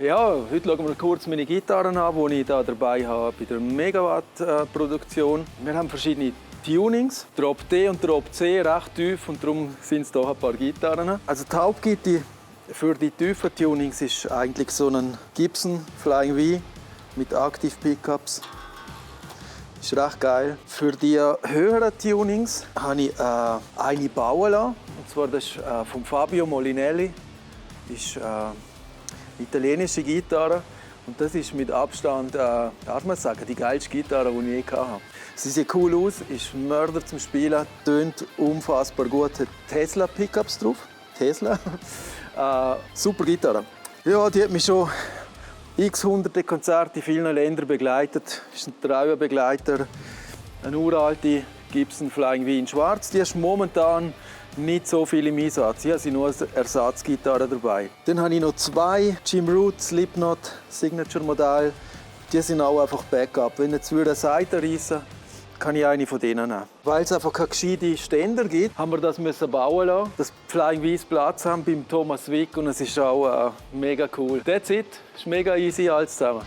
Ja, heute schauen wir kurz meine Gitarren an, die ich hier dabei habe bei der Megawatt-Produktion. Wir haben verschiedene Tunings, Drop D und Drop C, recht tief, und darum sind es hier ein paar Gitarren. Also die Hauptgitarre für die tiefen Tunings ist eigentlich so ein Gibson Flying V mit Active Pickups. Ist recht geil. Für die höheren Tunings habe ich eine bauen lassen. Und zwar das ist von Fabio Molinelli. Das ist italienische Gitarre. Und das ist mit Abstand, darf man sagen, die geilste Gitarre, die ich je hatte. Sie sieht cool aus, ist ein Mörder zum Spielen, tönt unfassbar gut, hat Tesla-Pickups drauf. Tesla. Super Gitarre. Ja, die hat mich schon x hunderte Konzerte in vielen Ländern begleitet. Ist ein treuer Begleiter. Eine uralte Gibson Flying V in Schwarz. Die ist momentan nicht so viel im Einsatz. Ich habe nur als Ersatzgitarre dabei. Dann habe ich noch zwei Jim Root Slipknot Signature Modelle. Die sind auch einfach Backup. Wenn jetzt eine Seite reissen, kann ich eine von denen nehmen. Weil es einfach keine gescheiten Ständer gibt, haben wir das bauen lassen, dass die Flying V's Platz haben beim Thomas Wick, und es ist auch mega cool. That's it. Ist mega easy alles zusammen.